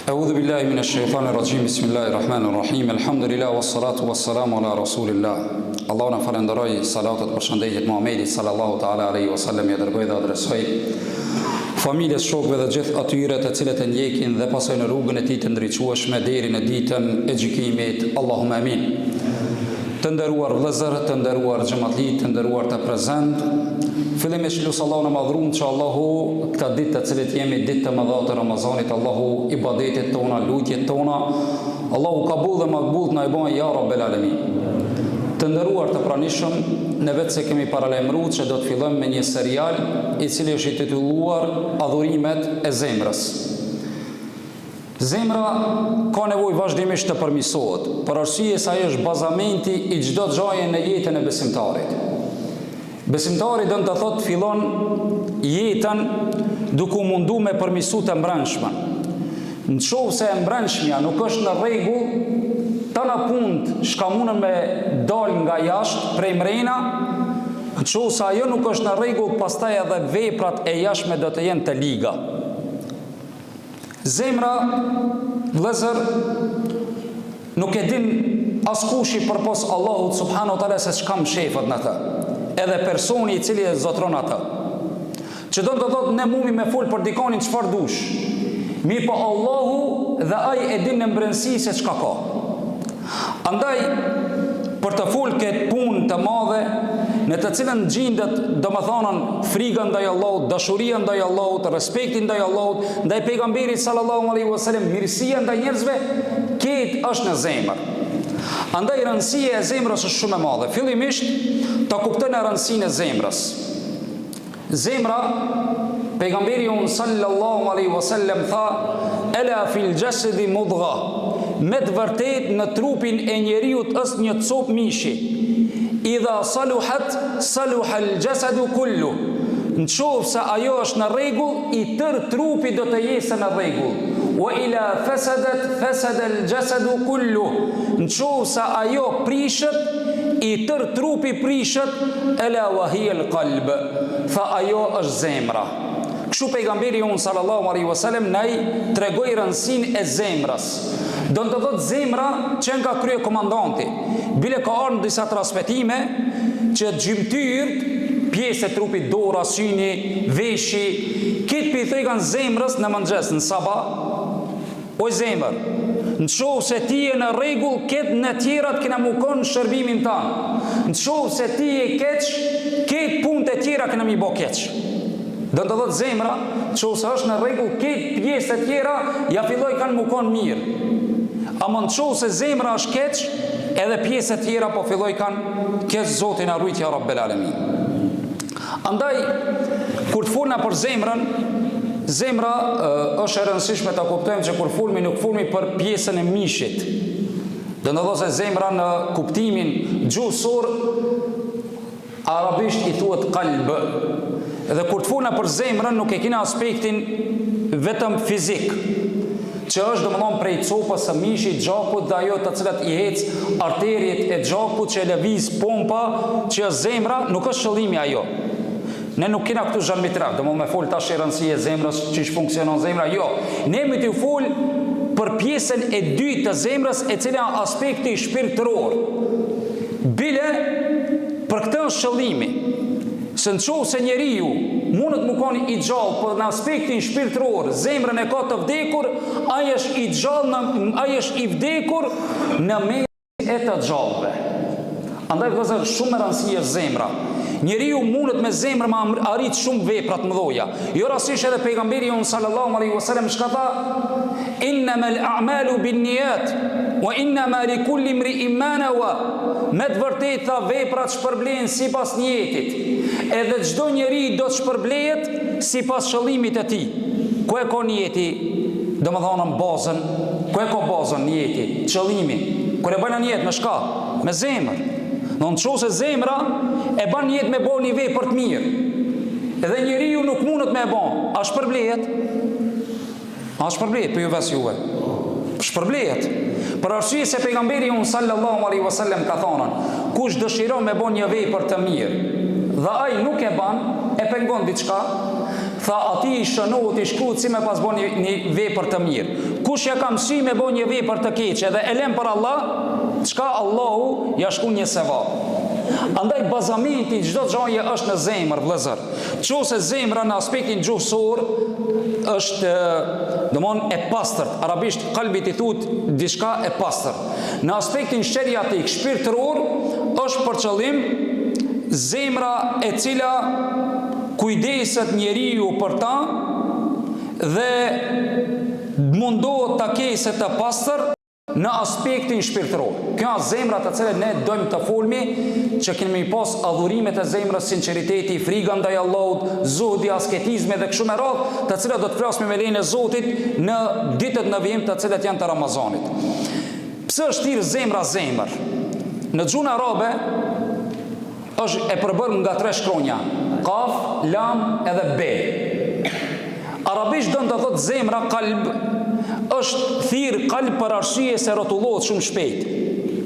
Eudhu billahi mine shejtani rraxhim, bismillahi rahmani rahim, elhamdulillah, wassalatu wassalamu ala rasulillah. Allahun e falenderoj, salatet përshëndetjet Muhammedit sallallahu ta'ala alaihi wasallam ja dërgoj dhe adresoj familjes shokëve dhe gjithë atyre të cilët e ndjekin dhe pasojnë rrugën e tij të ndriçueshme deri në ditën e gjykimit. Allahumma amin. Të nderuar vëllezër, të nderuar xhematli, të nderuar të prezent, fillimisht lus Allahun e Madhrum që Allahu këta ditë të cilat jemi ditë të mëdha të Ramazanit, Allahu ibadetet tona, lutjet tona, Allahu kabul dhe makbul të na i bën ja Rabbel Alemin. Të nderuar të pranishëm, ne veç se kemi paralajmëru që do të fillojmë me një serial i cili është i titulluar Adhurimet e zemrës. Zemra ka nevojë vazhdimisht të përmisohet, për arsye se ajo është bazamenti i çdo gjaje në jetën e besimtarit. Besimtari don të thotë fillon jetën duke u mundu me përmisu të mbrendshmen. Në qoftë se e mbrendshmja nuk është në rregull, tana punët shka munën me dal nga jashtë prej mrena, në qoftë se ajo nuk është në rregull, pastaj edhe veprat e jashtme do të jenë të liga. Zemra, vëllezër, nuk e din askushi përpos Allahut subhanahu wa taala se çka mshefet në të. Edhe personi i cili e zotron atë. Që don të thotë ne mumi me fol për dikonin çfarë dush. Mirëpo Allahu dhe ai e din në mbrendësi se çka ka. Andaj, për të folë këtë punë të madhe, në të cilën gjindet, domethënën, friga ndaj Allahut, dashuria ndaj Allahut, respekti ndaj Allahut, ndaj pejgamberit sallallahu alaihi wasallam, mirësia ndaj njerëzve, këtë është në zemër. Andaj rëndësia e zemrës është shumë e madhe. Fillimisht ta kuptojmë rëndësinë e zemrës. Zemra, pejgamberi jonë sallallahu alaihi wasallam tha, "Ela fil jasadi mudgha." Me të vërtetë në trupin e njeriut është një copë mishi. Idha saluhat saluha al jasadu kullu. Në qoftë se ajo është në rregull, i tërë trupi do të jetë në rregull. Wa ila fasadat fasada al jasadu kullu. Në qoftë se ajo prishet, i tërë trupi prishet, Ela wa hiya al qalb, tha ajo është zemra. Kështu pejgamberi jonë sallallahu alaihi wasallam na i tregoi rëndësinë e zemrës. Don të thotë zemra qenka kryekomandanti. Bile ka ardhur në disa transmetime që gjymtyrët, pjesë e trupit dora, syni, veshi, këtë po i thojkan zemrës në mëngjes, në sabah, Oj zemër, në qoftë se ti je në rregull, krejt ne tjerat kena mu konë në shërbimin tanë. Në qoftë se ti je keq, krejt punët e tjera kena mi bo keq. Do të thotë zemra, në qoftë se është në rregull, krejt pjesët e tjera ja fillojkan mu konë mirë. Ama në qoftë se zemra është keq, edhe pjesët e tjera po fillojkan keq Zoti na rujt ja Rabbel Alemin. Andaj, kur të folna për zemrën, zemra është e rëndësishme ta kuptojmë që kur folmi nuk folmi për pjesën e mishit. Do të thotë se zemra në kuptimin gjuhësor arabisht i thuhet kalb. Dhe kur të folna për zemrën nuk e kina aspektin vetëm fizik, që është domethënë prej copës së mishit, gjakut dhe ajo të cilat i hec arteriet e gjakut që e lëviz pompa, që është zemra, nuk është qëllimi ajo. Ne nuk kena këtu Zhan Mitrev, domethënë me fol tash rëndësi e zemrës, qysh funksionon zemra, jo. Ne jemi tu fol për pjesën e dytë të zemrës, e cila aspekti shpirtëror. Bile, për këtë është qëllimi. Se në qoftë se njeriu mundet mu kon i gjallë, por në aspektin shpirtëror, zemrën e ka të vdekur, ai është i gjallë në ai është i vdekur në mesin e të gjallëve. Andaj vëllezër, shumë me rëndësi është zemra. Njeriu mundet me zemër me arrit shumë vepra të mëdha. Jo rastësisht edhe pejgamberi jonë sallallahu alaihi wasallam çka tha? Innamal a'malu binniyat wa innama likulli imri'in ma nawa. Me të vërtetë tha veprat shpërblehen sipas nijetit. Edhe çdo njeri do të shpërblehet sipas qëllimit të tij. Ku e ka nijeti? Domethënë bazën, ku e ka bazën nijeti? Qëllimi. Kur e bën nijet me çka? Me zemër. Në qoftë se zemra e bën nijet me bo një vepër të mirë. Edhe njeriu nuk mundet me e bo, a shpërblehet? A shpërblehet, po ju ves juve? Shpërblehet. Për arsye se pejgamberi jonë sallallahu alaihi wasallam ka thënë, kush dëshiron me bo një vepër të mirë dhe ai nuk e ban, e pengon diçka, Tha atij i shënohet i shkruhet si me pas bo një, një vepër të mirë. Kush ja ka mësy me bo një vepër të keqe dhe e len për Allah, çka Allahu ja shkruan një sevap. Andaj bazamenti i çdo gjaje është në zemër, vëllezër. Qoftë se zemra në aspektin gjuhësor është domthon e pastërt, arabisht kalbit i thut diçka e pastër. Në aspektin sheriatik shpirtëror është për qëllim zemra e cila kujdeset njeriu për ta dhe mundohet ta kese të pastër në aspektin shpirtëror. Kjo është zemra të cilën ne dojmë të folmi, që kemi pas adhurimet e zemrës, sinqeriteti, friga ndaj Allahut, zuhdi, asketizmi dhe kështu me radhë, të cilat do të flasmi me lejen e Zotit në ditët në vijim të cilat janë të Ramazanit. Pse është thirrë zemra zemër? Në gjuhën arabe është e përbërë nga tre shkronja, kaf, lam edhe be. Arabisht don të thotë zemra kalb, është thirr kalb për arsye se rrotullohet shumë shpejt.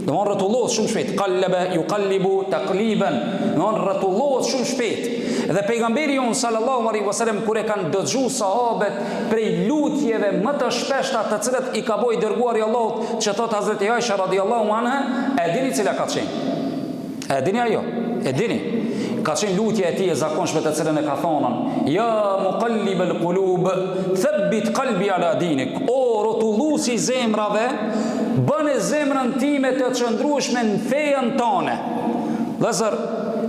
Domthon rrotullohet shumë shpejt, kallebe jukallibu takliben, domthon rrotullohet shumë shpejt. Dhe pejgamberi jonë sallallahu alaihi wasallam kur e kanë dëgju sahabet prej lutjeve më të shpeshta të cilat i ka bo i dërguari i Allahut, që thot Hazreti Aisha radiallahu anha, e dini cila ka qenë? E dini ajo? E dini? Ka qenë lutja e tij e zakonshme të cilën e ka thonën Ja mukallib el kulub, thebbit kalbi ala dinik O rrotullusi i zemrave, bëne zemrën time të qëndrueshme në fejën tane Vëllezër,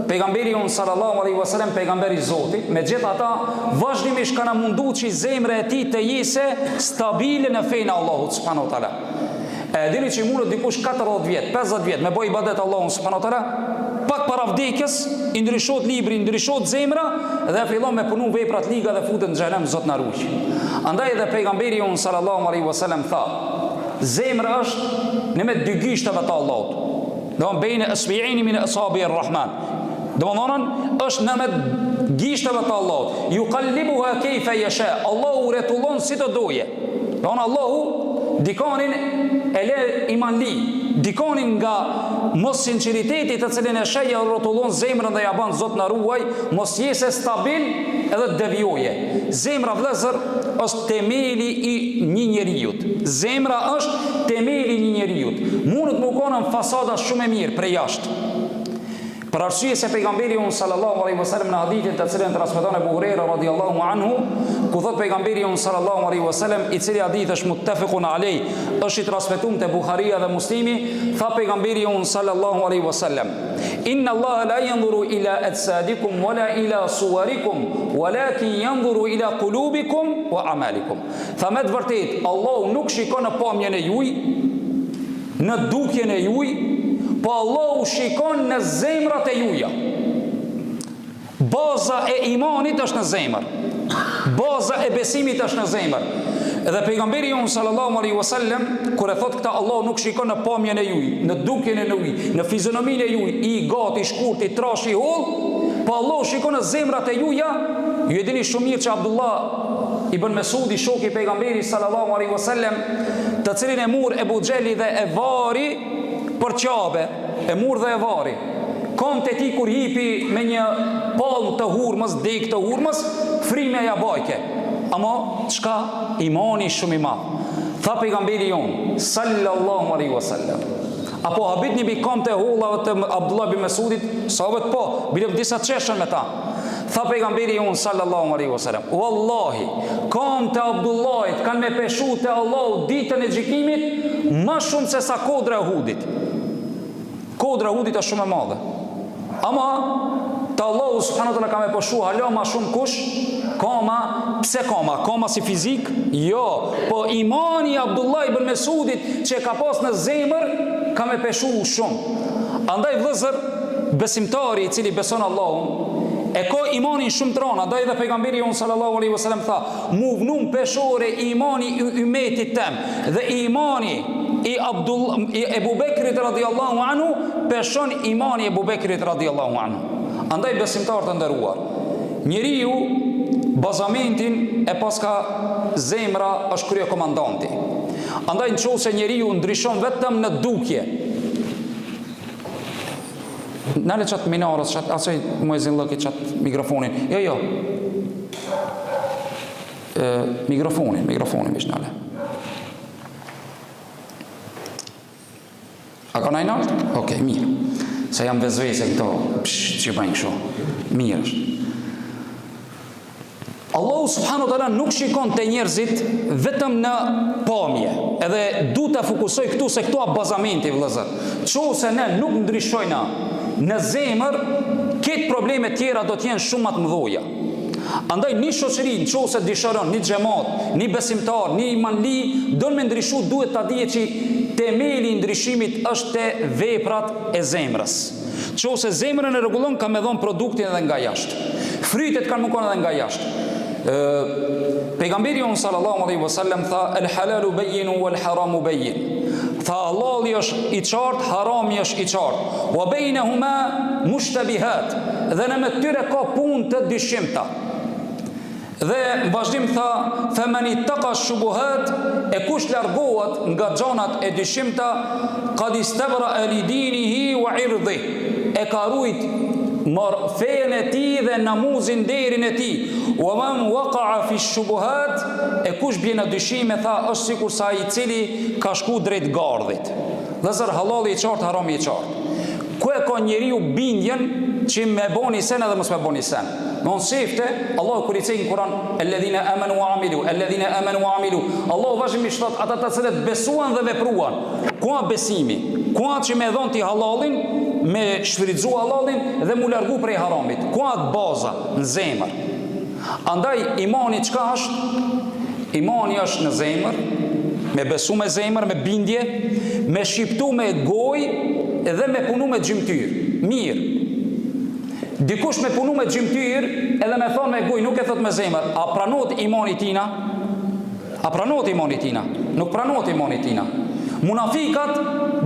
pejgamberi jonë sallallahu alaihi wasallam pejgamber i Zotit, megjithatë vazhdimisht ka mundu që zemra e tij të jese stabile në fenë e Allahut subhanahu wa taala. E dini që mundet dikush 40 vjet, 50 vjet me bo ibadet Allahun subhanahu wa taala, pak para vdekjes i ndryshohet libri, i ndryshohet zemra dhe fillon me punu vepra të liga dhe futet në xhehenem, Zot na ruaj. Andaj edhe pejgamberi jonë sallallahu alaihi wasallam tha, zemra është në mes dy gishtave të Allahut. Domthon bejne esbiejni min asabi ar-Rahman. Domthon është në mes gishtave të Allahut. Jukallibuha kejfe jesha. Allahu rrotullon si të doje. Domthon Allahu dikanin e le imanli, dikanin nga mos sinqeriteti të cilin e sheh ja rrotullon zemrën dhe ja ban Zot na ruaj, mos jese stabil edhe të devijoje. Zemra vëllezër është temeli i një njeriut. Zemra është temeli i një njeriut. Mundet me konë fasada shumë e mirë prej jashtë. Për arsye se pejgamberi jonë sallallahu alaihi wasallam në hadithin të cilin transmeton Ebu Hurejra radiallahu anhu, ku thot pejgamberi jonë sallallahu alaihi wasallam, i cili hadith është muttefekun alejh, është i transmetuar te Buharia dhe Muslimi, tha pejgamberi jonë sallallahu alaihi wasallam, Inna Allah la yanzuru ila ajsadikum wala ila suwarikum, walakin yanzuru ila qulubikum wa amalikum. Tha me të vërtetë, Allahu nuk shikon në pamjen e juj, në dukjen e juj, po Allahu shikon në zemrat e juja. Baza e imanit është në zemër. Baza e besimit është në zemër. Dhe pejgamberi jonë sallallahu alaihi wasallam kur e thot këtë Allahu nuk shikon në pamjen e juj, në dukjen e juj, në fizionominë e juj, i gati, i shkurt, i trash, i holl, po Allahu shikon në zemrat e juja. Ju e dini shumë mirë që Abdullah ibn Mesudi, shoki i pejgamberit sallallahu alaihi wasallam, të cilin e mur Ebu Xhehli dhe e vari për Qabe, e mur dhe e vari. Komt e tij kur hipi me një palmë të hurmës, degë të hurmës, fryma ja bajke. Ama, çka? Imani shumë i madh. Tha pejgamberi jonë, sallallahu alaihi wasallam. A po habitni mbi komt e holla të Abdullah bin Mesudit? Sahabët po, bile disa qeshën me ta. Tha pejgamberi jonë sallallahu alaihi wasallam, "Wallahi, komt e Abdullahit kanë me peshu te Allahu ditën e gjykimit më shumë se sa kodra e Uhudit." Kodra e Uhudit është shumë e madhe. Ama te Allahu subhanahu wa taala ka me peshu hala ma shumë kush? Kama, pse kama? Kama si fizik? Jo, po imani i Abdullah ibn Mesudit që e ka pas në zemër ka me peshu shumë. Andaj vëllezër, Besimtari i cili beson Allahun e ka imanin shumë të rëndë, andaj edhe pejgamberi jonë sallallahu alaihi wasallam tha, "Mu vnu në peshore imani i ymetit tem dhe imani i Abdullah i Ebu Bekrit radiallahu anhu peshon imani i Ebu Bekrit radiallahu anhu." Andaj besimtar të nderuar, njeriu bazamentin e paska zemra është kryekomandanti. Andaj në qoftë se njeriu ndryshon vetëm në dukje, Nale qatë minarës, qatë asaj muezinllëkit, qatë mikrofonin. Jo, jo. E, mikrofonin, mikrofonin, veç nale. A ka naj nalt? Okej, okay, mirë. Se jam vezvese këto, psh, që bëjnë kështu. Mirë është. Allahu subhanahu wa taala nuk shikon te njerëzit vetëm në pamje. Edhe du ta fokusoj këtu se këtu a bazamenti vëllazër. Qoftë se ne nuk ndryshojna në zemër, këtë probleme tjera do të jenë shumë më të mëdha. Andaj një shoqëri në qoftë se dëshiron një xhemat, një besimtar, një imanli, don me ndryshu duhet ta dije që temeli i ndryshimit është te veprat e zemrës. Qoftë se zemrën e rregullon ka me dhon produktin edhe nga jashtë. Frytet kanë me kon edhe nga jashtë. Ë Pejgamberi jonë sallallahu alaihi wasallam tha el halalu bayyinu wal haramu bayyin. Tha hallalli është i qartë, harami është i qartë. Wa bainahuma mushtabihat. Dhe në mes tyre ka punë të dyshimta. Dhe në vazhdim tha, fe men itteka shubuhat, e kush largohet nga gjanat e dyshimta, kad istebrae li dinihi wa irdih, e ka rujt mor fenë e tij dhe namuzin nderin e tij, wa men waka'a fi shubuhat, e kush bje në dyshime, tha, është sikurse ai i cili ka shku drejt gardhit. Vëllezër, hallalli i qartë, harami i qartë. Ku e ka njeriu bindjen që me bo një sen edhe mos me bo një sen? Në sifte, Allahu kur i cek në Kur'an, "Alladhina amanu wa amilu, alladhina amanu wa amilu." Allahu vazhdimisht thot ata të cilët besuan dhe vepruan. Ku a besimi? Ku a që me dhon ti hallallin, me shfrytzu hallallin dhe mu largu prej haramit? Ku a baza në zemër? Andaj imani çka është? Imani është në zemër, me besu me zemër, me bindje, me shqiptu me gojë dhe me punu me gjymtyrë. Mirë. Dikush me punu me gjymtyrë edhe me thonë me gojë, nuk e thot me zemër, a pranohet imani tina? A pranohet imani tina? Nuk pranohet imani tina. Munafikat,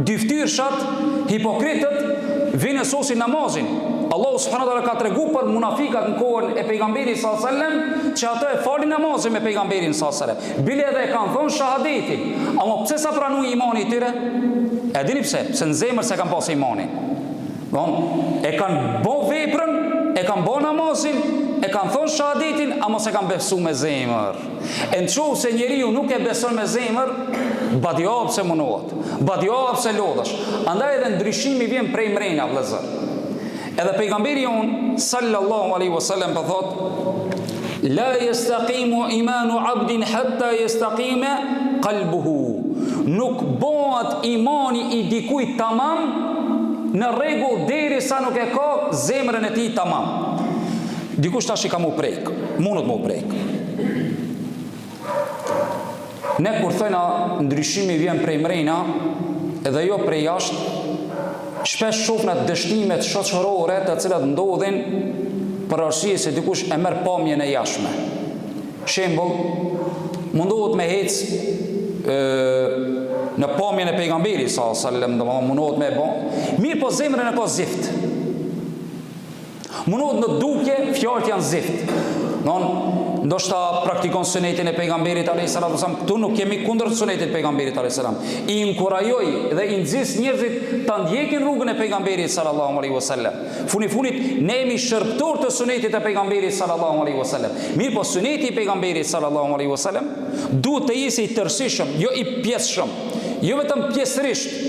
dyftyrshat, hipokritët, vinë e sosin namazin. Allahu subhanahu wa taala ka tregu për munafikat në kohën e pejgamberit sallallahu alajhi wasallam që ato e falin namazin me pejgamberin sallallahu alajhi wasallam. Bile edhe e kanë thonë shahadetin. Ama pse s'a pranu imani i tyre? E dini pse? Se në zemër s'e kanë pas imanin. Don, e kanë bo veprën, e kanë bo namazin, e kanë thonë shahadetin, ama s'e kanë besu me zemër. E në qoftë se njeriu nuk e beson me zemër, badiava pse munohet, badiava pse lodhesh. Andaj edhe ndryshimi vjen prej mrena, vëllezër. Edhe pejgamberi jonë, sallallahu alaihi wasallam, po thotë, La yestaqimu imanu abdin hatta yestaqime qalbuhu. Nuk bëhet imani i dikujt tamam në rregull derisa nuk e ka zemrën e tij tamam. Dikush tash i ka mu prek, mundet mu prek. Ne kur thojna ndryshimi vjen prej mrena edhe jo prej jashtë, shpesh shofna dështimet shoqërore të cilat ndodhin për arsye se dikush e merr pamjen e jashtme. Shembull, mundohet me hec e, në pamjen e pejgamberit sa sallam, domethënë mundohet me bo, mirëpo zemrën e ka zift. Mundohet në dukje, fjalët janë zift. Non, ndoshta praktikon sunetin e pejgamberit alayhis salatu wasallam, këtu nuk jemi kundër sunetit pejgamberit alayhis salam. I inkurajoj dhe i nxis njerëzit ta ndjekin rrugën e pejgamberit sallallahu alaihi wasallam. Funi funit ne jemi shërbëtor të sunetit të pejgamberit sallallahu alaihi wasallam. Mirëpo suneti i pejgamberit sallallahu alaihi wasallam duhet të jetë i tërësishëm, jo i pjesshëm. Jo vetëm pjesërisht.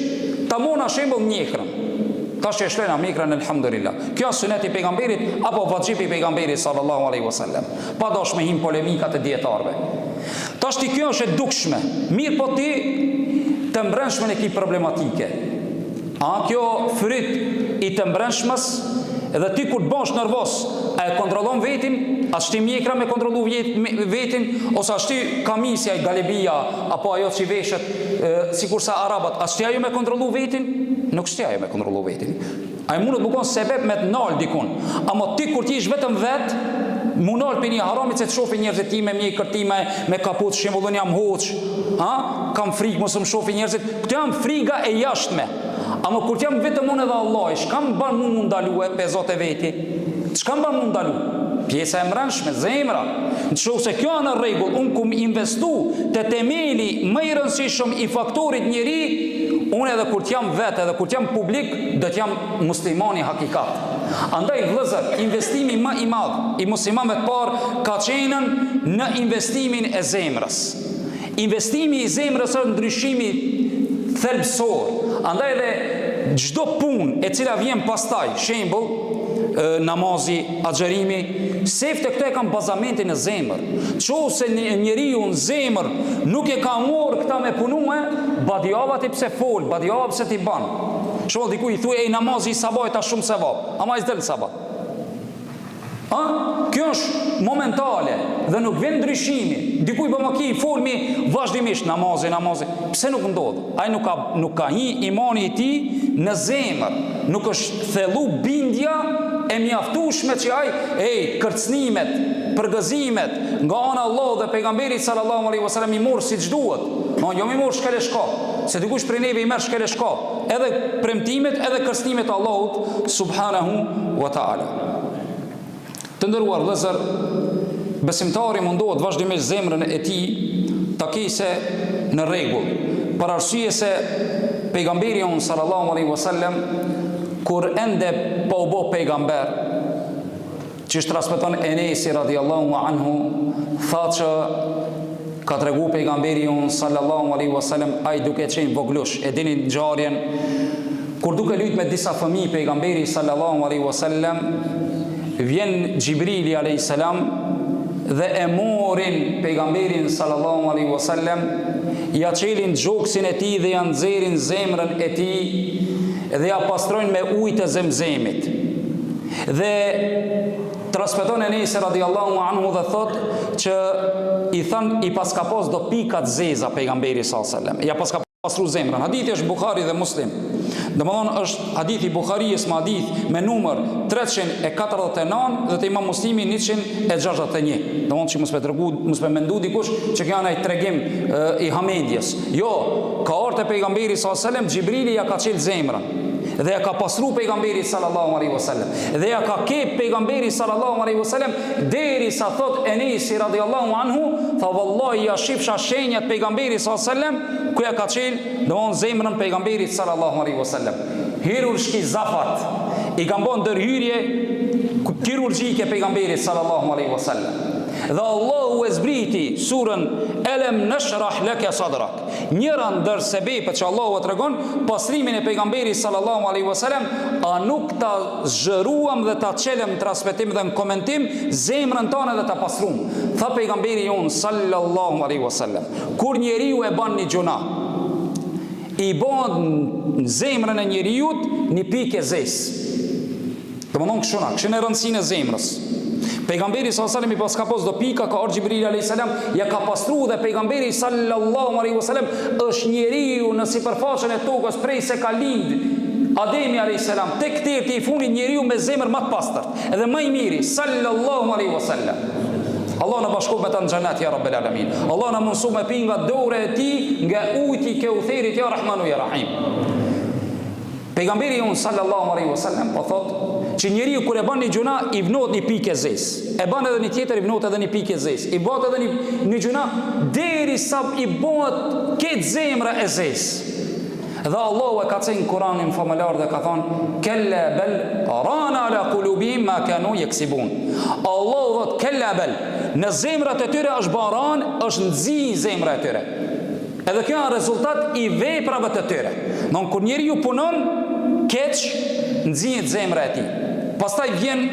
Ta mona shembull mjekrën. Tash që e shtojna mjekrën elhamdulillah. Kjo është sunet i pejgamberit apo vaxhib i pejgamberit sallallahu alaihi wasallam. Pa dash me hi n'polemikat e dijetarëve. Tash ti kjo është e dukshme. Mirëpo ti të mbrendshmen e ki problematike. A kjo fryt i të mbrendshmes edhe ti kur të bësh nervoz, a e kontrollon vetin? A s'ti mjekra me kontrollu vetin ose a s'ti kamisja i galebia apo ajo që veshet sikurse arabët, a s'ti ajo me kontrollu vetin? Nuk s'ti ajo me kontrollu vetin. Ai mundet me konë sebeb me të nalë dikun. Ama ti kur ti ish vetëm vet, mu nalë prej një haramit se të shofin njerëzit ti me mjekër ti me, me kapuc, shembull unë jam hoxhë, ha? kam frikë mos më shofin njerëzit, këto janë friga e jashtme. Ama kur jam vetëm unë edhe Allahi, çka më ban mu mu ndalue, pe Zot e veti? Çka më ban mu ndalu? Pjesa e mbrendshme, zemra. Në qoftë se kjo në rregull, unë kum investu te temeli më i rëndësishëm i faktorit njeri, unë edhe kur t'jam vetë edhe kur t'jam publik, do t'jam muslimani hakikat. Andaj vëllezër, investimi më i madh i muslimanëve të parë ka qenë në investimin e zemrës. Investimi i zemrës është ndryshimi thelbësor. Andaj edhe çdo punë e cila vjen pastaj, shembull, namazi, agjërimi, sefte këto e kanë bazamentin në zemër. Qoftë se njeriu në zemër nuk e ka marrë këta me punue, badihava ti pse fol, badihava pse ti ban. Shembull dikuj i thuj, ej namazi i sabahit a shumë sevap, ama ai s'del sabah. A? Kjo është momentale dhe nuk vjen ndryshimi. Dikuj po më ki folmi vazhdimisht namazi, namazi. Pse nuk ndodh? Ai nuk ka nuk ka hi imani i tij në zemër. Nuk është thellu bindja e mjaftueshme që ai, ej, kërcënimet, përgëzimet nga ana e Allahut dhe pejgamberit sallallahu alaihi wasallam i mor siç duhet. No, jo mi mor shkel e shko, se dikush prej neve i merr shkel e shko. Edhe premtimet, edhe kërcënimet e Allahut subhanahu wa taala. Të nderuar vëllezër, besimtari mundohet vazhdimisht zemrën e tij ta kese në rregull, për arsye se pejgamberi jonë sallallahu alaihi wasallam kur ende pa u bë pejgamber, Qysh transmeton Enesi radiallahu anhu, tha që ka tregu pejgamberi jonë sallallahu alaihi wasallam ai duke qenë voglush, e dini ngjarjen kur duke lujt me disa fëmijë pejgamberi sallallahu alaihi wasallam vjen Xhibrili alaihi salam dhe e morin pejgamberin sallallahu alaihi wasallam ja çelin gjoksin e tij dhe ja nxjerrin zemrën e tij dhe ja pastrojnë me ujë të zemzemit. Dhe transmeton Enesi radiallahu anhu dhe thot që i than i paska pas do pika të zeza pejgamberi sallallahu alajhi wasallam. Ja paska pastru zemrën. Hadithi është Buhari dhe Muslim. Domethënë është hadithi i Buharijës me hadith me numër 349 dhe te Imam Muslimi 161. Domethënë që mos me tregu, mos me mendu dikush që kjo naj tregim e, i hamendjes. Jo, ka ardhur te pejgamberi sallallahu alajhi wasallam, Xhibrili ja ka çel zemrën. Dhe ja ka pastru pejgamberit sallallahu alaihi wasallam. Dhe ja ka kep pejgamberi sallallahu alaihi wasallam derisa thot Enesi radiallahu anhu, tha vallahi ja shifsha shenjat pejgamberit sallallahu alaihi wasallam ku ja ka çel domthon zemrën pejgamberit sallallahu alaihi wasallam. Hirurgjki zafat i kanë bën ndërhyrje kirurgjike pejgamberit sallallahu alaihi wasallam. Dhe Allahu e zbriti surën Elem neshrah leke sadrak. Njëra ndër sebepet që Allahu e tregon pastrimin e pejgamberit sallallahu alaihi wasallam, a nuk ta zgjeruam dhe ta çelëm në transmetim dhe në komentim zemrën tënde dhe ta pastrum. Tha pejgamberi jonë sallallahu alaihi wasallam, kur njeriu e ban një gjynah, i bëhet në zemrën e njeriut një pikë e zezë. Domethënë kështu, kështu e rëndësinë e zemrës. Pejgamberi sallallahu alajhi wasallam i paska pas do pika ka ardhur Xhibrili alayhis salam ja ka pastru dhe pejgamberi sallallahu alaihi wasallam është njeriu në sipërfaqen e tokës prej se ka lind Ademi alayhis salam tek terti i fundit njeriu me zemër më të pastërt edhe më i miri sallallahu alaihi wasallam Allah na bashkoftë me ta në xhenet ja rabbel alamin. Allah na mundësoftë me pi nga dora e tij nga ujti i Keutherit ja Rahmanu ja Rahim. Pejgamberi jonë sallallahu alaihi wasallam po thotë që njeriu kur e bën një gjynah i vnohet një pikë e zezë. E bën edhe një tjetër i vnohet edhe një pikë e zezë. I bëhet edhe një një gjynah derisa i bëhet krejt zemra e zezë. Dhe Allahu e ka cek në Kur'anin famëlartë dhe ka thonë kella bel rana ala kulubihim ma kanu jeksibun. Allahu thotë kella bel në zemrat e tyre është ba ran, është nxi zemra e tyre. Edhe kjo është rezultat i veprave të tyre. Domthon kur njeriu punon keq, nxihet zemra e tij. Pastaj vjen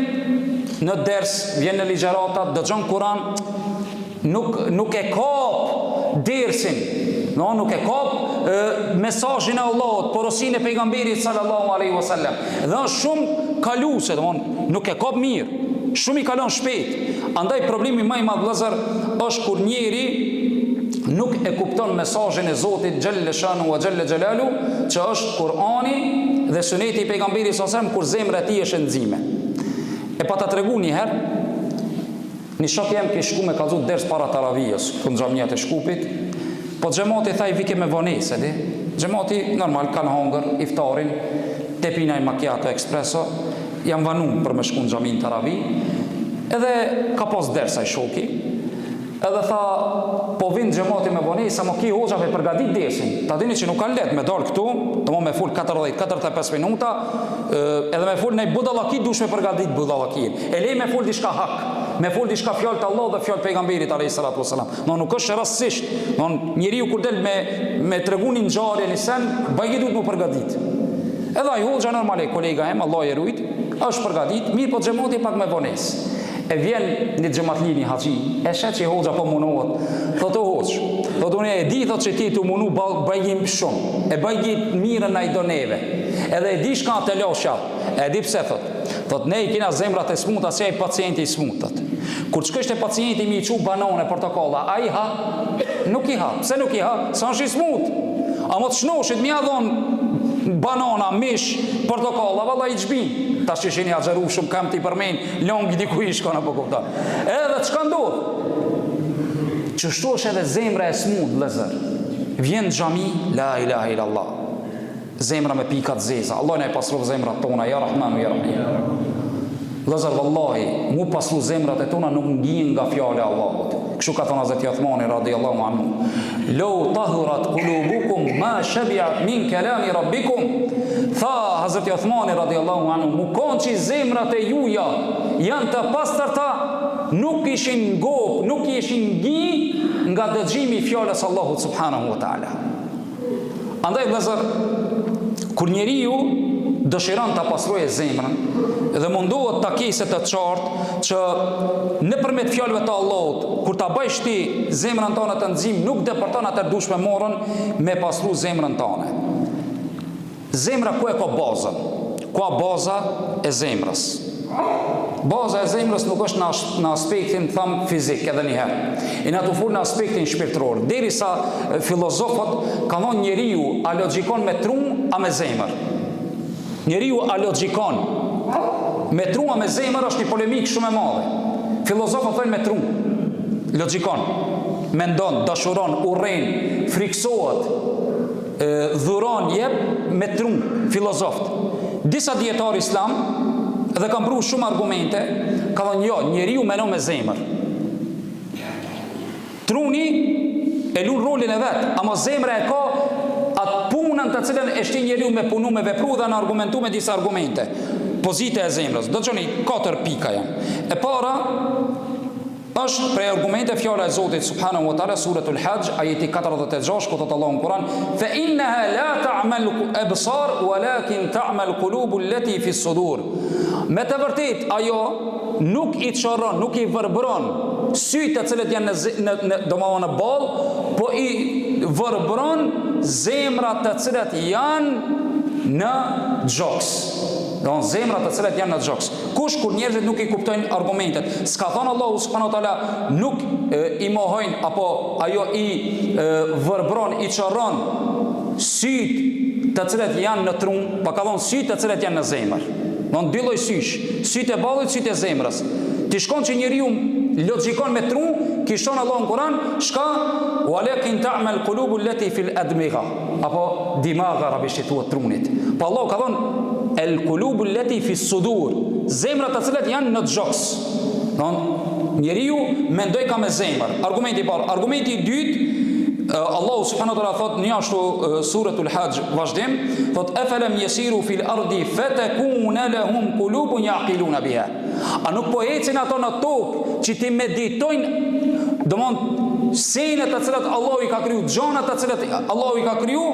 në ders, vjen në ligjërata, dëgjon Kur'an, nuk nuk e kap dersin, no, nuk e kap e, mesazhin e Allahut, porosinë e pejgamberit sallallahu alaihi wasallam. Dhe është shumë kaluese, domthon nuk e kap mirë. Shumë i kalon shpejt. Andaj problemi më i madh vëllazër është kur njeri nuk e kupton mesazhin e Zotit xhelle shanu wa xhelle xhelalu, që është Kur'ani dhe suneti i pejgamberit sallallahu alajhi wasallam kur zemra e tij është e nxime. E pata tregu një herë, një shok jem kish shku me kallzu ders para taravijës, këtu në xhamiat e Shkupit, po xhemati tha i vike me vonesë, e di? Xhemati normal kanë hongër iftarin, te pi naj macchiato espresso, Janë vanu për me shku në xhami në taravi, edhe ka pas ders ai shoki, edhe tha, po. vin xhemati me vonesë, ama ki hoxha pe përgatit dersin. Ta dini që nuk ka lehtë me dal këtu, domthon me fol 40, 45 minuta, edhe me fol naj budallaki dush me përgatit budallakin. E le me fol diçka hak, me fol diçka fjalë të Allahut dhe fjalë të pejgamberit alayhi salatu wasalam. Do nuk është rastësisht, do njeriu kur del me me tregu një ngjarje një sen, bajgi duhet mu përgatit. Edhe ai hoxha normal e kolega em, Allahu e rujt, është përgatit, mirëpo xhemati pak me vonesë. E vjen një xhematli një haxhi, e sheh që hoxha po munohet. Thotë o hoxhë, thotë unë e di thotë që ti tu munu bajgi shumë. E bajgi mirën na i do neve. Edhe e di çka telasha. E di pse thotë. Thotë ne i kena zemrat e smuta si ai pacienti i smut thotë. Kur të shkosh te pacienti me i çu banane, portokalla, a i ha? Nuk i ha. Pse nuk i ha? Se është i smut. Ama të shnoshit me ia dhon banana, mish, portokalla, valla i zhbin. Tash që jeni agjëru shumë kam t'i përmen, Longi diku i shkon apo kupton. Edhe çka ndodh? Qështu është edhe zemra e smut, vëllezër. Vjen në xhami, la ilaha illallah. Zemra me pika të zeza. Allahu na i pastroftë zemrat tona, ja Rahmanu ja Rahim. Vëllezër, vallahi, mu pastru zemrat e tona nuk ngien nga fjala e Allahut. Kështu ka thonë Hazreti Uthmani radiallahu anhu. Lau tahurat kulubukum ma shebiat min kelami rabbikum. Tha Hazreti Uthmani radiallahu anhu, mu konë që zemrat e juja janë të pastërta, nuk ishin ngop, nuk ishin ngi nga dëgjimi i fjalës Allahut subhanahu wa ta'ala. Andaj vëllezër, kur njeriu dëshiron ta pastrojë zemrën dhe mundohet ta kese të qartë që nëpërmjet fjalëve të Allahut, kur ta bëjsh ti zemrën tënde të nxim, nuk depërton atëherë dush me morën me pastru zemrën tënde. Zemra ku e ka bazën? Ku a baza e zemrës? Baza e zemrës nuk është në, në aspektin, tham, fizik edhe një herë. Jena tu fol në aspektin shpirtëror. Derisa filozofët kanë thonë njeriu a logjikon me tru a me zemër. Njeriu a logjikon me tru a me zemër është një polemikë shumë e madhe. Filozofët thonë me tru. Logjikon, mendon, dashuron, urren, friksohet, dhuron jep me tru filozofët. Disa dijetarë islam dhe kanë pru shumë argumente, kanë thënë jo, njeriu menon me zemër. Truni e lun rolin e vet, ama zemra e ka atë punën të cilën e shtin njeriu me punu, me vepru dhe në argumentu me disa argumente. Pozita e zemrës. Dëgjoni, katër pika janë. E para, Është prej argumente fjala e Zotit subhanahu wa taala suratul Hajj ajeti 46 ku thotë Allahu në Kur'an fa innaha la ta'mal absar walakin ta'mal qulubu allati fi sudur Me të vërtetë ajo nuk i qorron, nuk i vërbron sytë të cilët janë në në, në domethënë në ballë, po i vërbron zemrat të cilat janë në gjoks. Domethënë zemrat të cilat janë në gjoks. Kush kur njerëzit nuk i kuptojnë argumentet, s'ka thënë Allahu subhanahu wa taala nuk e, i mohojnë apo ajo i e, vërbron, i qorron sytë të cilët janë në tru, po ka thënë sytë të cilët janë në zemër. Domethënë dy lloj sysh, sytë e ballit, sytë e zemrës. T'ish kon që njeriu logjikon me tru, kish thonë Allahu në Kur'an, çka walakin ta'mal qulubu allati fil admigha. Apo dimag arabisht i thuhet trunit. Po Allahu ka thonë el kulubu leti fi sudur, zemrat të cilat janë në gjoks. Don njeriu mendojka me zemër. Argumenti i parë, argumenti i dytë Allahu subhanahu wa taala thot njashtu suratul Hajj vazhdim, thot efelem jesiru fil ardi fetekune lehum kulubun jaqiluna biha. A nuk po ecin ato në tokë që t'i meditojnë, domthon senet të cilat Allahu i ka kriju, gjanat të cilat Allahu i ka kriju,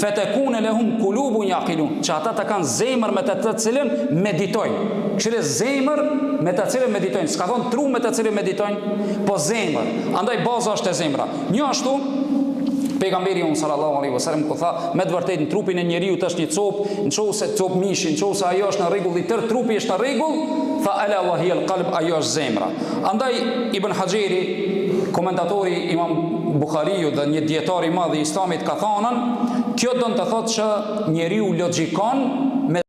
fetekune lehum kulubun jaqilun, që ata të kanë zemër me të të cilën meditojnë. Këshire zemër me të cilën meditojnë, s'ka thonë tru me të cilën meditojnë, po zemër. Andaj baza është e zemra. Njashtu, Pejgamberi jonë sallallahu alaihi wasallam ku tha, me të vërtetë në trupin e njeriut është një copë, në qoftë se copë mishi, në qoftë se ajo është në rregull, i tërë trupi është në rregull, tha ela wa hiya al-qalb, ajo është zemra. Andaj Ibn Haxheri, komentatori i Imam Buhariut dhe një dietar i madh i Islamit ka thënë, kjo don të thotë që njeriu logjikon me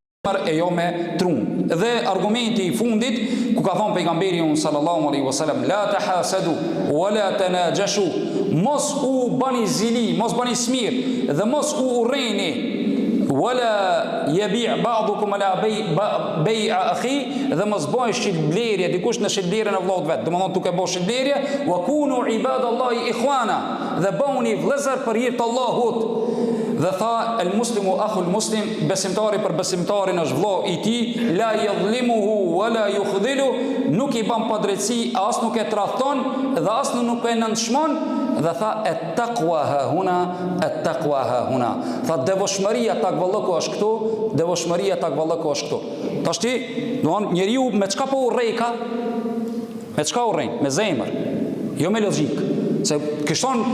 e jo me tru. Dhe argumenti i fundit, ku ka thonë pejgamberi jonë sallallahu alaihi wasallam, la tahasadu wa la tanajashu, mos u bani zili, mos bani smirë dhe mos u urreni. Wala yabi' ba'dukum ala bay'i akhi, dhe mos bëj shitblerje dikush në shitblerjen e vëllaut vet. Domethënë duke bë shitblerje, wa kunu ibadallahi ikhwana, dhe bëhuni vëllezër për hir të Allahut. Dhe tha el muslimu akhul muslim, besimtari për besimtarin është vëlla i tij, la yadhlimuhu wa la yukhdhilu, nuk i ban padrejtësi, as nuk e tradhton dhe as nuk e nënçmon, dhe tha et taqwa ha huna, et taqwa ha huna. Tha devotshmëria takvallëku është këtu, devotshmëria takvallëku është këtu. Tashti, domthon njeriu me çka po urrejka? Me çka urrejn? Me zemër. Jo me logjikë. Se kish thon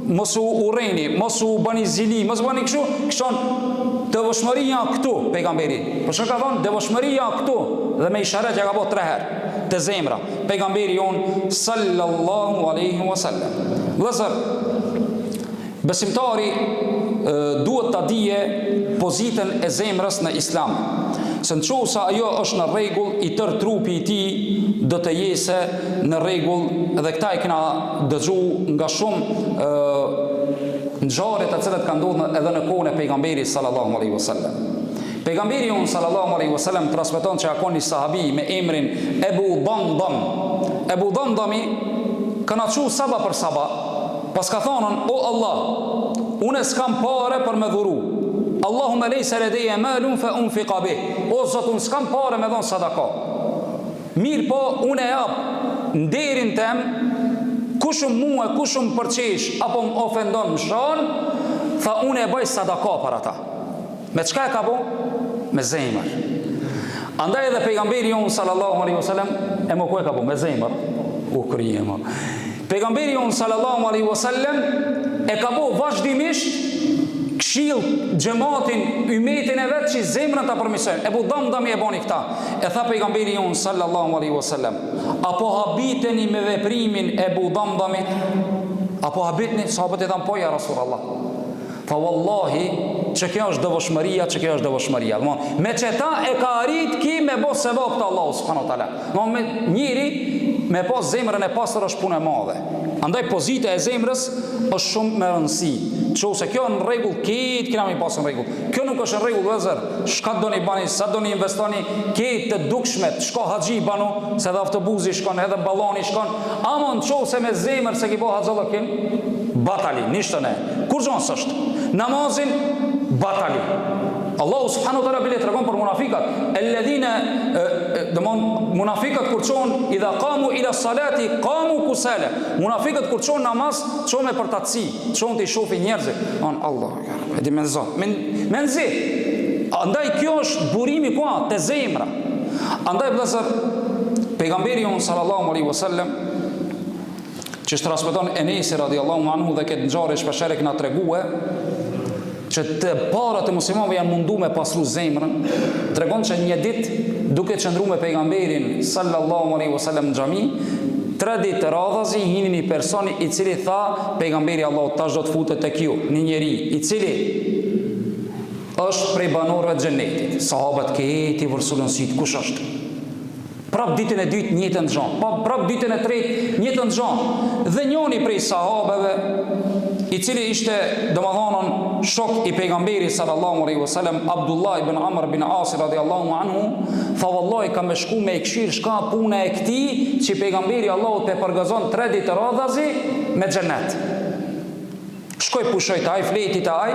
mos u urreni, mos u bani zili, mos u bani kështu, kish thon devotshmëria këtu pejgamberi. Po çka ka thon devotshmëria këtu dhe me isharet ja ka bo tre herë te zemra. Pejgamberi jon sallallahu alaihi wasallam. Vëllazër, Besimtari duhet ta dije pozitën e zemrës në Islam, se në qoftë se ajo është në rregull, i tërë trupi i tij do të jese në rregull dhe këta e kena dëgju nga shumë ngjarje të cilat kanë ndodhur edhe në kohën e pejgamberit sallallahu alaihi wasallam. Pejgamberi jonë sallallahu alaihi wasallam transmeton që ka kon një sahabi me emrin Ebu Damdam. Ebu Damdami ka çu sabah për sabah Paska thonën, o Allah, une s'kam pare për me dhuru. Allahumme lejse ledeje malun fe unfika bih. O Zot, unë s'kam pare me dhonë sadaka. Mirëpo, unë e jap nderin tem, kush më mue, kush më përqesh, apo më ofendon, më shan, tha unë e bëj sadaka për ata. Me çka e ka bo? Me zemër. Andaj edhe pejgamberi jonë sallallahu alaihi wasallam e mo ku e ka bo? Me zemër. U krye mo. Pejgamberi jonë sallallahu alaihi wasallam e ka bo vazhdimisht këshill xhematin ymetin e vet që zemrën ta përmirësojnë. Ebu Damdami e boni këta. E tha pejgamberi jonë sallallahu alaihi wasallam, apo habiteni me veprimin e Ebu Damdamit? Apo habitni? Sahabët i thanë po ja Rasulullah. Tha wallahi që kjo është devotshmëria, që kjo është devotshmëria. Domthon, me qeta e ka arrit ki me bo sevap te Allahu subhanahu wa taala. Domthon me njeri me pas zemrën e pastër është punë e madhe. Andaj pozita e zemrës është shumë me rëndësi. Qoftë se kjo në rregull, krejt kena me pas në rregull. Kjo nuk është në rregull vëllazër. Çka doni bani, sa doni investoni, krejt të dukshmet, shko haxhi banu, se edhe autobuzi shkon, edhe balloni shkon. Ama në qoftë se me zemër s'e ki bo haxhallëkin, batali, nishtën e. Kurgjo s'është. Namazin batali. Allahu subhanahu wa taala bile tregon për munafikat, alladhina domon munafikat kur çon idha qamu ila salati qamu kusala. Munafikat kur çon namaz, çon me përtaci, çon t'i shohin njerëzit. On Allah, e di menzo. Men menzi. Andaj kjo është burimi ku a te zemra. Andaj vëllazër pejgamberi jon sallallahu alaihi wasallam Qysh transmeton Enesi radiallahu anhu dhe këtë ngjarje shpeshherë e kena tregue, që të parët e muslimanëve janë mundu me pastru zemrën, tregon që një ditë duke qëndru me pejgamberin sallallahu alaihi wasallam në xhami, tre ditë radhazi hini një person i cili tha pejgamberi i Allahut tash do të futet tek ju, një njeri i cili është prej banorëve të xhenetit. Sahabët krejt i vërsulën sytë, kush është? Prap ditën e dytë njëjtën gja, pa prap ditën e tretë njëjtën gja. Dhe njoni prej sahabeve, i cili ishte, domethënë, shok i pejgamberit sallallahu alaihi wasallam, Abdullah ibn Amr bin As radiallahu anhu, tha vallahi kam me shku me e kqyr çka puna e këtij që pejgamberi i Allahut pe përgëzon tre ditë radhazi me xhenet. Shkoi pushoi te ai, flejti te ai,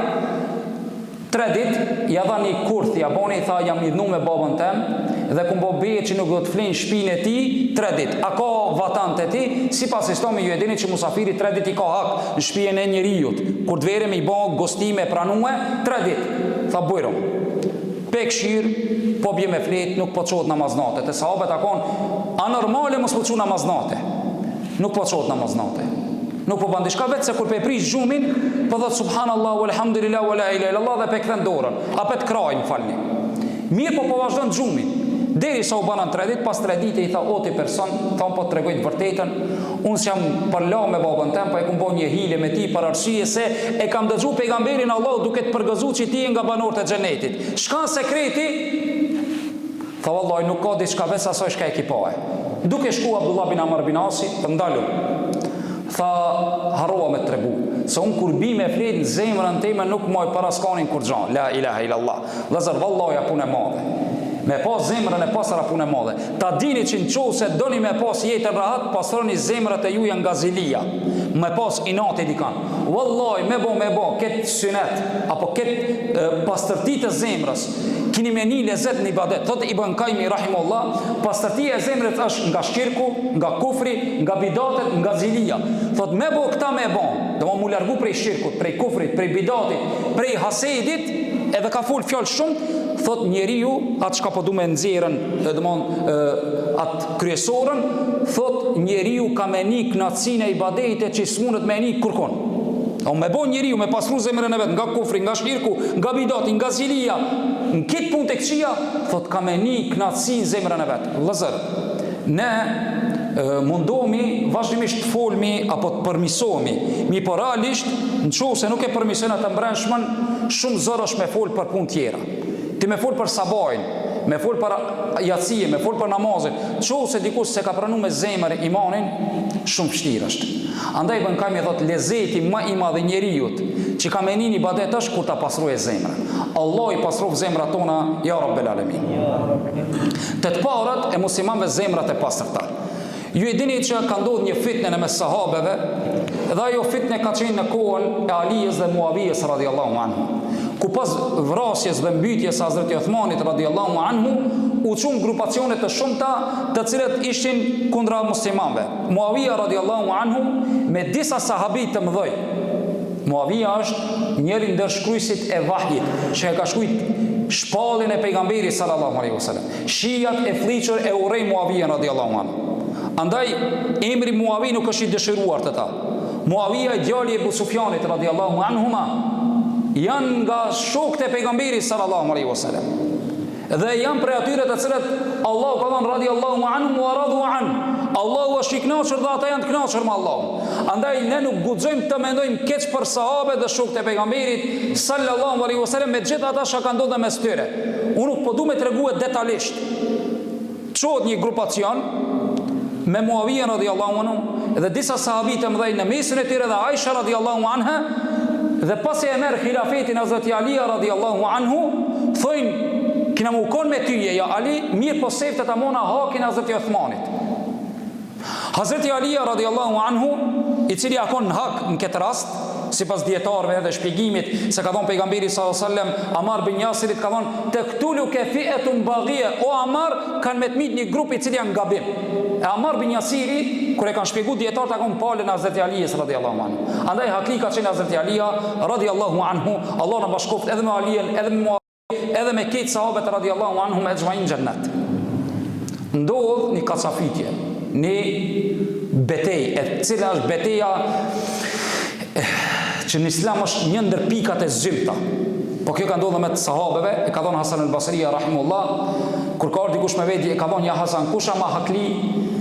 tre ditë, ja dha një kurth, ja boni, tha jam idhnu me babën tem, dhe kum bo be që nuk do të flej në shpinë e tij, tre ditë. A ka vatan te ti, sipas islamit ju e dini që musafiri tre ditë i ka hak në shpinë e njeriut, kur të vere me i bo gosti me pranue, tre ditë. Tha bujrum. Pe kqyr, po bje me flet, nuk po çohet namaz nate. Te sahabet a kon, anormale mos m'u çu namaz nate. Nuk po çohet namaz nate. Nuk po ban diçka veç se kur pe prish gjumin, po thot subhanallahu walhamdulillah wala ilaha illallah dhe pe kthen dorën, apet krahin, falni. Mirëpo po vazhdon gjumin. Derisa u banën tre ditë, pas tre dite i tha o ti person, tha unë po të tregoj të vërtetën, unë s'jam përla me babën tem, po e kum bo një hile me ti për arsye se e kam dëgju pejgamberin e Allahut duke të përgëzu që ti je nga banorët e xhenetit. Çka sekreti? Tha vallahi nuk ka diçka veç asaj çka e ki pa e. Duke shku Abdullah bin Amr bin Asi, tha ndalu. Tha harrova me të tregu. Se unë kur bi me flet në zemrën teme nuk maj para skanin kurgja. La ilaha illallah. Vëllezër, vallahi a punë e madhe. Me pas zemrën e pastër a punë e madhe. Ta dini që në qoftë se doni me pas jetën rahat, pastroni zemrat e juja nga zilia. Me pas inati dikan. Wallahi, me bo, me bo, këtë synet, apo këtë pastërti të zemrës, kini me ni lezet në ibadet. Thotë Ibn Kajmi, rahimullah, pastërtia e zemrës është nga shirku, nga kufri, nga bidatet, nga zilia. Thotë me bo këta me bo, do mu largu prej shirkut, prej kufrit, prej bidatit, prej hasedit, edhe ka fol fjalë shumë, thot njeriu atë çka po du me nxjerrën, domthon atë kryesorën, thot njeriu ka me ni knaqësinë e ibadetit që s'mundet me ni kurkun. O me bo njeriu me pastru zemrën e vet nga kufri, nga shirku, nga bidati, nga zilia, në këtë punë të këqija, thot ka me ni knaqësinë zemrën e vet. Vëllazër, ne mundohemi vazhdimisht të folmi apo të përmisohemi, mirëpo realisht, në qoftë se nuk e përmison atë mbrendshmen, shumë zor është me fol për punë tjera. Ti me fol për sabahin, me fol për jacije, me fol për namazin, qoftë se dikush s'e ka pranu me zemër imanin, shumë vështirë është. Andaj Ibn Kajmi thotë lezeti më i madh i njeriut që ka me ni n'ibadet është kur ta pastrojë zemrën. Allahu i pastroftë zemrat tona, ja Rabbel Alemin. Te të parët e muslimanëve zemrat e pastërta. Ju e dini që ka ndodhur një fitne në mes sahabeve dhe ajo fitne ka qenë në kohën e Alijës dhe Muavijes radiallahu anhu. Ku pas vrasjes dhe mbytjes së Hazreti Uthmanit radiallahu anhu, u çunë grupacione të shumta të cilët ishin kundra muslimanëve. Muavija radiallahu anhu me disa sahabi të mëdhej. Muavija është njëri ndër shkruesit e vahjit, që e ka shkrujt shpalljen e pejgamberit sallallahu alaihi wasallam. Shijat e flliqur e urrejnë Muavijen radiallahu anhu. Andaj emri Muavi nuk është i dëshiruar te ta. Muavija djali i Ebu Sufjanit radiallahu anhuma janë nga shokët e pejgamberit sallallahu alaihi wasallam. Dhe janë prej atyre të cilët Allahu ka thënë radiallahu anhum wa radu an. Allahu është i kënaqur dhe ata janë të kënaqur me Allahun. Andaj ne nuk guxojmë të mendojmë keq për sahabët dhe shokët e pejgamberit sallallahu alaihi wasallam me gjithë ata çka ka ndodhur mes tyre. Unë nuk po du me tregue detalisht. Çohet një grupacion me Muavijen radiallahu anhu dhe disa sahabi të mëdhej në mesin e tyre dhe Aisha radiallahu anha dhe pasi e merr hilafetin Hazreti Alia radiallahu anhu thojnë kina mu kon me tyje ja Ali mirëpo sefte ta mona hakin Hazreti Uthmanit Hazreti Alia radiallahu anhu i cili a kon në hak në këtë rast sipas dijetarëve dhe shpjegimit se ka thonë pejgamberi sallallahu alajhi wasallam Amar bin Jasirit ka thonë tektuluke fi'etun baghie o Amar kanë me të myt një grup i cili janë gabim e Amar bin Jasiri kur e kanë shpjegu dijetarët a kon palën e Hazreti Alijës radiallahu anhu andaj hakli ka qenë Hazreti Alia radiallahu anhu Allahu na bashkoftë edhe me Alijen edhe me edhe me krejt sahabët radiallahu anhum exhmain xhennet. Ndodh një kacafytje, një betejë, e cila është beteja eh, që në islam është një ndër pikat e zymta. Po kjo ka ndodhur me të sahabeve, e ka thonë Hasan al-Basria rahimullah, kur ka ardhur dikush me vet, e ka thonë ja Hasan, kush a ma hakli?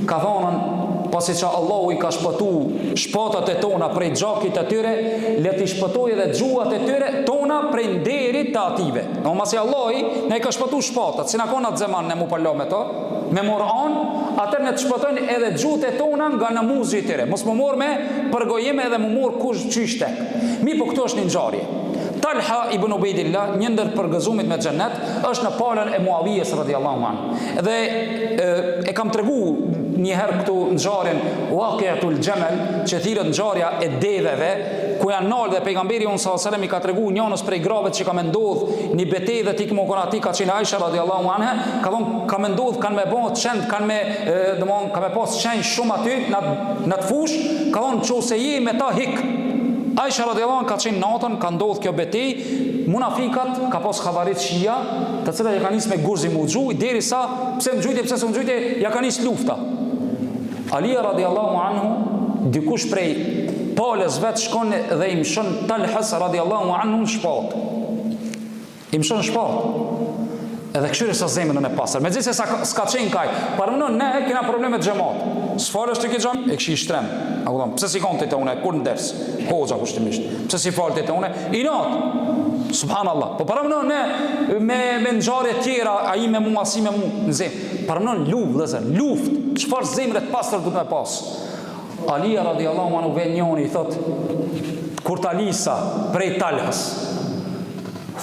Ka thonë pasi që Allahu i ka shpëtu shpatat e tona prej gjakit të tyre, le t'i shpëtojë edhe gjuhat e tyre tona prej nderit të atyve. Do masi Allahu na i ka shpëtu shpatat, si na kon atë zeman ne mu përla me to, me mor anë, atëherë ne të shpëtojnë edhe gjuhët e tona nga namuzi i tyre. Mos mu mor me përgojim edhe mu mor kush qysh tek. Mirëpo këtu është një ngjarje. Talha ibn Ubejdillah, një ndër përgëzumit me xhennet, është në palën e Muavijes radiallahu anhu. Dhe e, e kam tregu një herë këtu ngjarjen Waqiatul Jamal, që thirret ngjarja e deveve, ku janë nalë dhe pejgamberi jonë sallallahu alajhi wasallam i ka tregu njënës prej grave që ka me ndodh një betejë dhe ti më kon aty ka qenë Aisha radiallahu anha, ka thonë ka me ndodh kanë me bë qentë, kanë me domthon ka me pas qen shumë aty në në atë fushë, ka thonë nëse je me ta hik. Aisha radiallahu anha ka qenë natën, ka ndodh kjo betejë, munafikat ka pas havarixh shia, të cilët ja ka nis me gurzi mu gjuj, derisa pse më gjujte, pse s'më gjujte, ja ka nis lufta. Alia radiallahu anhu, dikush prej palës vet shkon dhe i mshon Talhës radiallahu anhu në shpatë. I mshon në shpatë. Edhe kqyre sa zemrën e pastër. Megjithëse sa s'ka qenë kaj. Paramendo ne kena probleme xhemat. S'falesh ti ke xhami, e kish shtrem. A kupton? Pse s'i kon ti te une kur në ders? Hoxha kushtimisht. Pse s'i fal ti te une? Inat. Subhanallah. Po paramendo ne me me ngjarje tjera, ai me mua, si me mua, në zemër. Paramendo luftë, vëllezër, luftë. Çfarë zemre të pastër duhet me pas? Alia radiallahu anhu vjen njoni i thot. Kur ta lisa prej Talhës,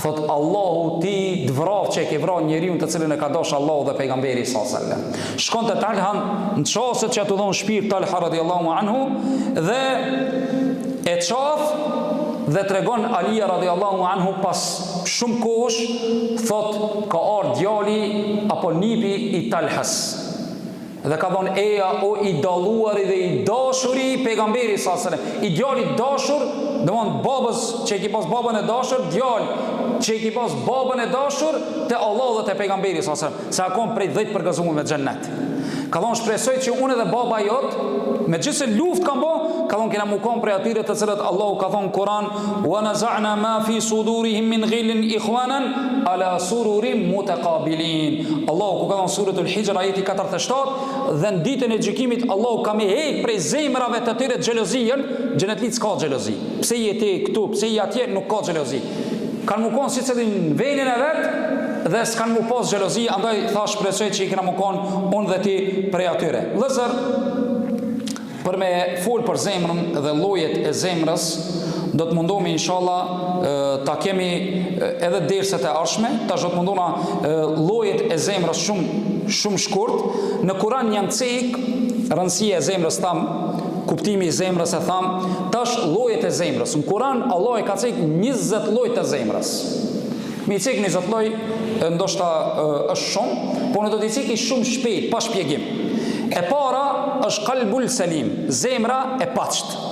thot Allahu ty të vraftë që e ke vra njeriun të cilin e ka dash Allahu dhe pejgamberi sa selam. Shkon te Talha në çastet që a tu dhon shpirt Talha radiallahu anhu dhe e qaf dhe tregon Alia radiallahu anhu pas shumë kohësh thot ka ardh djali apo nipi i Talhës Dhe ka thonë eja o i dalluari dhe i dashuri i pejgamberit sa selam. I djali i dashur, domthon babës që e ki pas babën e dashur, djalë që e ki pas babën e dashur te Allahu dhe te pejgamberi sa selam. Se a kon prej 10 përgëzuar me xhennet. Ka thonë shpresoj që unë dhe baba jot, megjithëse luftë kam bo, ka thonë kena mu kon prej atyre të cilët Allahu ka thonë Kur'an, "Wa naza'na ma fi sudurihim min ghillin ikhwanan ala sururin mutaqabilin." Allahu ku ka thonë suratul Hijr ajeti 47 dhe në ditën e gjykimit Allahu ka me hek prej zemrave të tyre xhelozinë, xhenetlit s'ka xhelozi. Pse je ti këtu, pse je atje, nuk ka xhelozi. Kanë mu konë secili në venin e vet dhe s'kanë mu pas xhelozi, andaj tha shpresoj që i kena mu konë unë dhe ti prej atyre. Vëllezër, për me fol për zemrën dhe llojet e zemrës, do të mundohemi inshallah ta kemi edhe derset e ardhshme, tash do të mundona llojet e zemrës shumë shumë shkurt. Në Kur'an janë cek rëndësia e zemrës tham, kuptimi i zemrës e tham, tash llojet e zemrës. Në Kur'an Allah e ka cek 20 lloje të zemrës. Me i cek 20 lloj, ndoshta është shumë, po unë do t'i ceki shumë shpejt, pa shpjegim. E para është kalbul selim, zemra e pastër.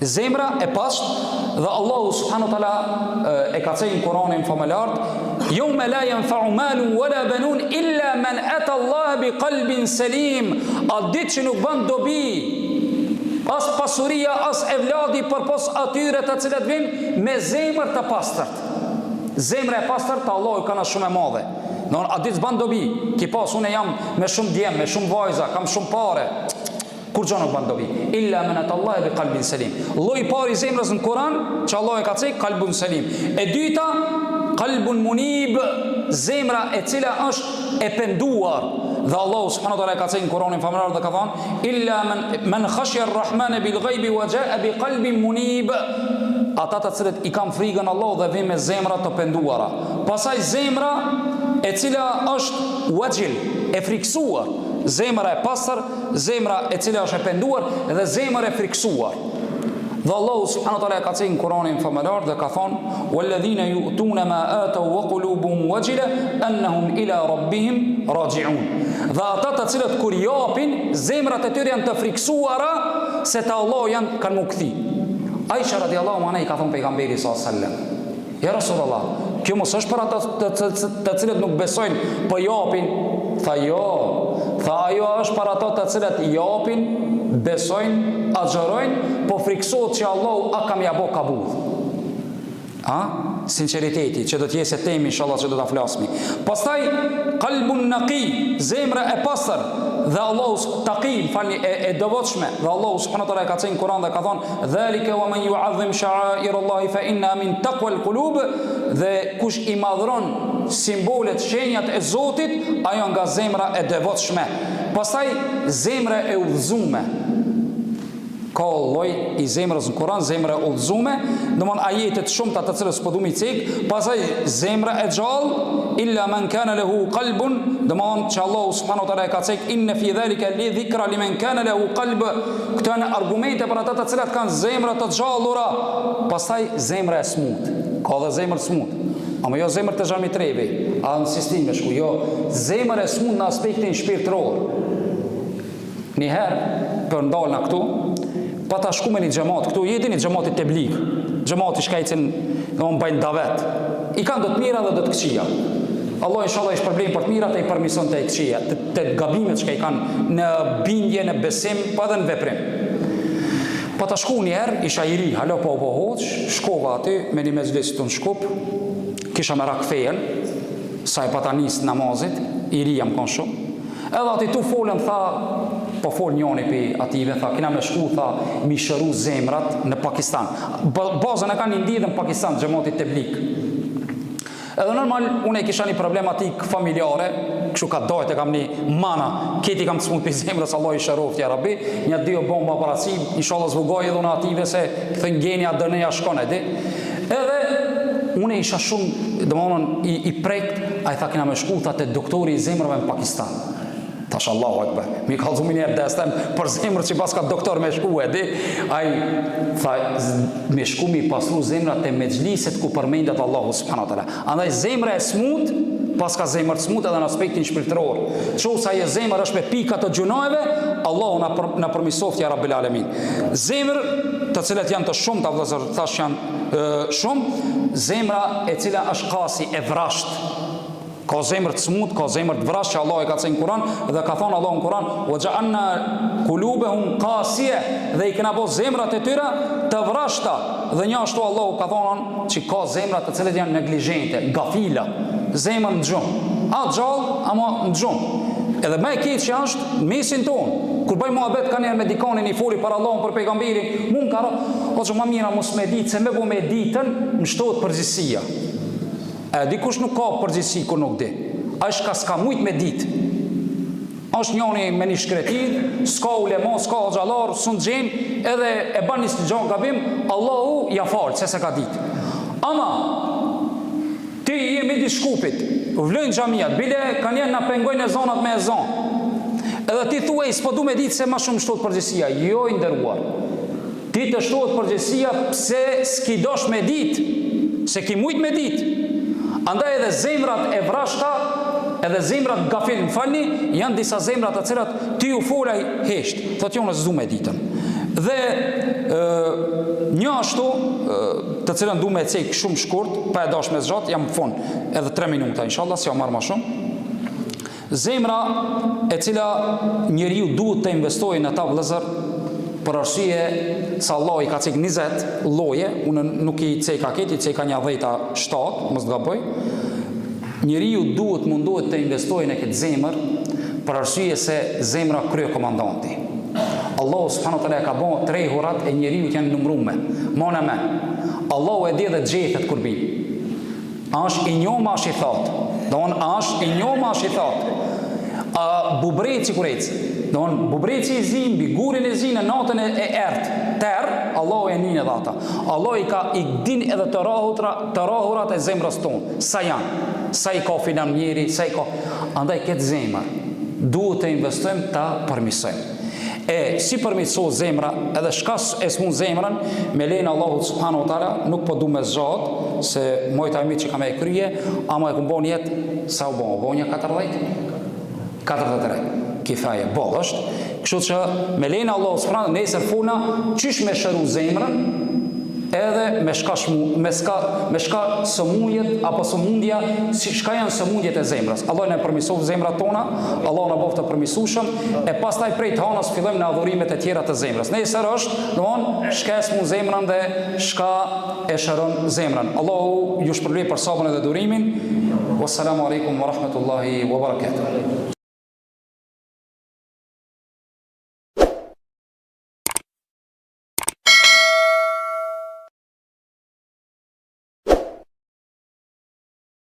Zemra e pastër dhe Allahu subhanahu wa taala e ka cek në Kur'anin famëlartë, "Yawma la yanfa'u malun wala banun illa man ata Allah bi qalbin salim." Atë ditë që nuk bën dobi as pasuria as evladi përpos atyre të cilët vijnë me zemër të pastërt. Zemra e pastër te Allahu kanë shumë e madhe. Do atë ditë s'ban dobi, ki pas unë jam me shumë djem, me shumë vajza, kam shumë pare. Kurgjo nuk ban dobi. Illa men ata Allah bi qalbin selim. Lloji i parë i zemrës në Kur'an, që Allah e ka cek kalbun selim. E dyta, kalbun munib, zemra e cila është e penduar. Dhe Allahu subhanahu wa taala e ka cek në Kur'anin famëlartë dhe ka thënë: Illa men men khashiya ar-Rahman bil ghaibi wa jaa bi qalbin munib. Ata të cilët i kanë frikën Allahut dhe vijnë me zemra të penduara. Pastaj zemra e cila është wajil, e frikësuar, zemra e pastër, zemra e cila është e penduar dhe zemër e frikësuar. Dhe Allahu subhanahu wa taala e ka cek në Kur'anin famëlartë dhe ka thonë: "Walladhina yu'tuna ma ataw wa qulubuhum wajila annahum ila rabbihim raji'un." Dhe ata të cilët kur japin, zemrat e tyre janë të frikësuara se te Allahu janë kanë mu kthy. Aisha radiallahu anha i ka thonë pejgamberit sallallahu alaihi wasallam: Ja Rasulullah, kjo mos është për ata të, të, të, të cilët nuk besojnë, po japin. Tha jo, tha ajo është për ata të cilët japin, besojnë, agjërojnë, po frikësohet që Allahu a ka me ja bo kabul. A? Sinqeriteti, që do të jetë temë inshallah që do ta flasmi. Pastaj kalbun naqi, zemra e pastër dhe Allahu taqi, më falni, e, e devotshme dhe Allahu subhanahu wa taala e ka cek në Kur'an dhe ka thonë Dhalike wa men ju'adhim sha'air Allahi fa inna min taqwa al-qulub dhe kush i madhron simbolet, shenjat e Zotit, ajo nga zemra e devotshme. Pastaj zemra e udhëzume. Ka lloj i zemrës në Kur'an, zemra e udhëzume, domthon ajete të shumta të cilët s'po du mi cek, pastaj zemra e gjallë, illa men kana lahu qalbun, domthon që Allahu subhanahu wa taala e ka cek inna fi dhalika li dhikra limen kana lahu qalb Këto janë argumente për ata të cilat kanë zemra të gjallura. Pastaj zemra e smut. Ka dhe zemër të smut. Ama jo zemër te xhami trebi, a në sistem me shku, jo zemër e smut në aspektin shpirtëror. Një herë, për ndalna këtu, pata shku me një xhemat këtu, ju e dini xhematit teblig, xhemati shka i cili, në bajnë davet. I kanë do të mira dhe do të këqija. Allah inshallah i shpërblen për të mirat e i përmison të këqija, të, të gabimet që i kanë në bindje, në besim, po edhe në veprim. Pata shku një herë, isha i ri, hala pa u bo hoxhë, shkova aty me një mexhlis këtu në Shkup, kisha merak fejen, sa e pata nisë namazit, i ri jam konë shumë, edhe aty tu folën, tha, po fol njoni pi atyve, tha, kina me shku, tha, mi shëru zemrat në Pakistan. Bazën e kanë në Indi dhe në Pakistan, xhemati teblig. Edhe normal, unë e kisha një problematikë familjare. kështu ka dojt e kam një mana, krejt i kam të smut prej zemrës, Allahu i shëroftë, ja Rabbi, një dy o bon ma paraci, inshallah s'vugoj edhe unë ative se këthën genia dëneja shkon e di. Edhe, unë isha shumë, domethonë, i, i prekt, ai tha kena me shku, tha te doktori i zemrave në Pakistan. Tash Allahu Akbar. Mi kallzu mi një destem për zemër që paska doktor me shku e di. Ai tha me shku mi pastru zemra te mexhliset ku përmendet Allahu subhanahu wa taala. Andaj zemra e smut paska zemër të smut edhe në aspektin shpirtëror. Qoftë se ajo zemër është me pika të gjynaheve, Allahu na për, na përmirësoftë ja Rabbil Alamin. Zemër të cilat janë të shumta vëllazër, thash janë e, shumë, zemra e cila është kasi e vrasht Ka zemër të smut, ka zemër të vrasht që Allahu e ka cek në Kur'an dhe ka thonë Allahu në Kur'an: "Wa ja'alna kulubahum qasiya" dhe i kena bo zemrat e tyre të vrashta. Dhe njashtu Allahu ka thonë që ka zemra të cilat janë neglizhente, gafila, zemër në gjumë. A gjallë, ama në gjumë. Edhe më e keqja është në mesin tonë. Kur bëj muhabet kanjëherë me dikanin i foli për Allahun për pejgamberin, mund ka ose më mira mos me ditë se me bo me ditën, më shtohet përgjegjësia. E di kush nuk ka përgjegjësi kur nuk di? Ai shka s'ka mujt me ditë. Është njoni me një shkretinë, s'ka ulema, s'ka hoxhallar, s'un gjen, edhe e ban një gja gabim, Allahu ja fal se s'e ka ditë. Ama ti je midis Shkupit, vlojnë xhamiat, bile kanjëherë na pengojnë ezanat me ezan. Edhe ti thua s'po du me ditë se ma shumë shtohet përgjegjësia. Jo i nderuar. Ti të shtohet përgjegjësia pse s'ki dosh me ditë, se ki mujt me ditë. Andaj edhe zemrat e vrashta, edhe zemrat gafil, më falni, janë disa zemra të cilat ti ju fol ai hesht, thotë jo unë s'du me ditën. Dhe ë një ashtu të cilën du me cek shumë shkurt, pa e dash me zgjat, jam në fund edhe 3 minuta inshallah, s'jau marr ma shumë. Zemra e cila njeriu duhet të investojë në ta vëllezër për arsye se Allahu i ka cek 20 lloje, unë nuk i ceka krejt, i ceka nja 10 a 7, mos të gaboj. Njeriu duhet mundohet të investojë në këtë zemër për arsye se zemra kryekomandanti. Allahu subhanahu wa taala ka bo të rrehurat e njeriut janë numrume. Mone me. Allahu e di edhe gjethet kur bin. A është i njomë, a është i thatë? Domthon, a është i njomë, a është i thatë? A bubreci kur ecë? Domthon, bubreci i zi mbi gurin e zi në natën e, e errët, terr, Allahu e nin edhe ata. Allahu i ka i din edhe të rrahutra, të rrahurat e zemrës tonë. Sa janë? Sa i ka filan njeri, sa i ka? Andaj këtë zemër duhet të investojmë ta përmirësojmë. E si përmirësohet zemra, edhe shka e smun zemrën, me lejen e Allahut subhanahu wa taala, nuk po du me zgjat, se mojta e mi që kam e krye, ama e kum bo nijet, sa u bo, u bo një 40? 43. Kifaje, boll është. Kështu që me lejen e Allahut subhanahu nesër folna qysh me shëru zemrën, edhe me shka shmu, me ska, me shka sëmundjet apo sëmundja, si shka janë sëmundjet e zemrës. Allahu na përmirësoftë zemrat tona, Allahu na bëftë të përmirësueshëm, e pastaj prej të hanës fillojmë në adhurimet e tjera të zemrës. Nesër është, domthon, shka e smun zemrën dhe shka e shëron zemrën. Allahu ju shpërbleftë për sabrën dhe durimin. Wassalamu alaikum wa rahmatullahi wa barakatuh.